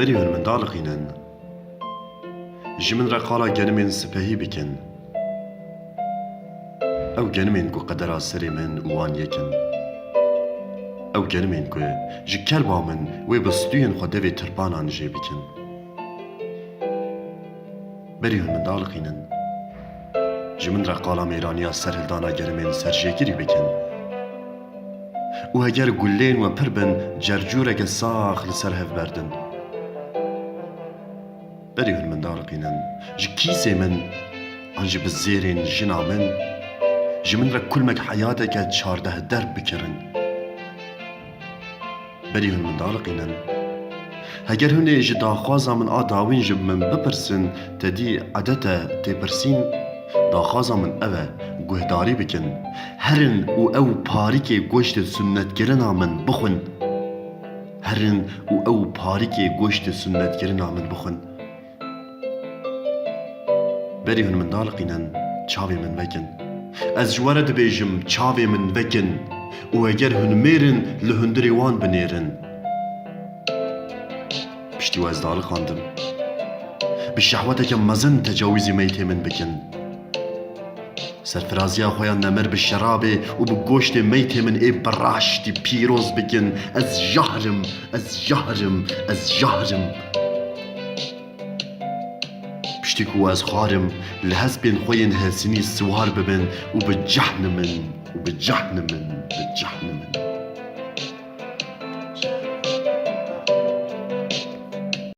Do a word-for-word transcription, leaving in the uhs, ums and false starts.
Berî hûn min daliqînin. Ji min re qala genimên sipehî bikin. Ew genimên ku qedera serê min û wan yek in. Ew genimên ku ji kerba min wê bi stûyên xwe devê tirpanan jê bikin. Berî hûn min daliqînin. Ji min re qala mêraniya serhildana genimên serjêkirî bikin. Û heger guleyên we pir bin, cercûreke sax li ser hev berdin. Berî hûn min daliqînin. Ji kîsê min an jî bi zêrên jina min, ji min re kulmek heyateke çardeh derb bikirin. Berî hûn min daliqînin. Heger hûn ê ji daxwaza min a dawîn ji min bipirsin, te dî edet e têpirsîn, daxwaza min ev e, guhdarî bikin. Herin û ew parîkê goştê sunnetkirina min bixwin. Herin û ew parîkê goştê sunnetkirina min bixwin. Berî hûn min daliqînin, çavê min vekin. Ez ji we re dibêjim, çavê min vekin. Û eger hûn mêr in, li hundirê wan binêrin. Piştî we ez daliqandim. Bi şehweteke mezin tecawîzî meytê min bikin. Serfiraziya xwe ya nemir bi şerabê û bi goştê meytê min ê bi raştî pîroz bikin. Ez jahrim, ez jahrim, ez jahrim. Piştî ku ez xwarim, li hespên xwe yên hesinî siwar bibin û bi cehnimin, û bi cehnimin, bi cehnimin.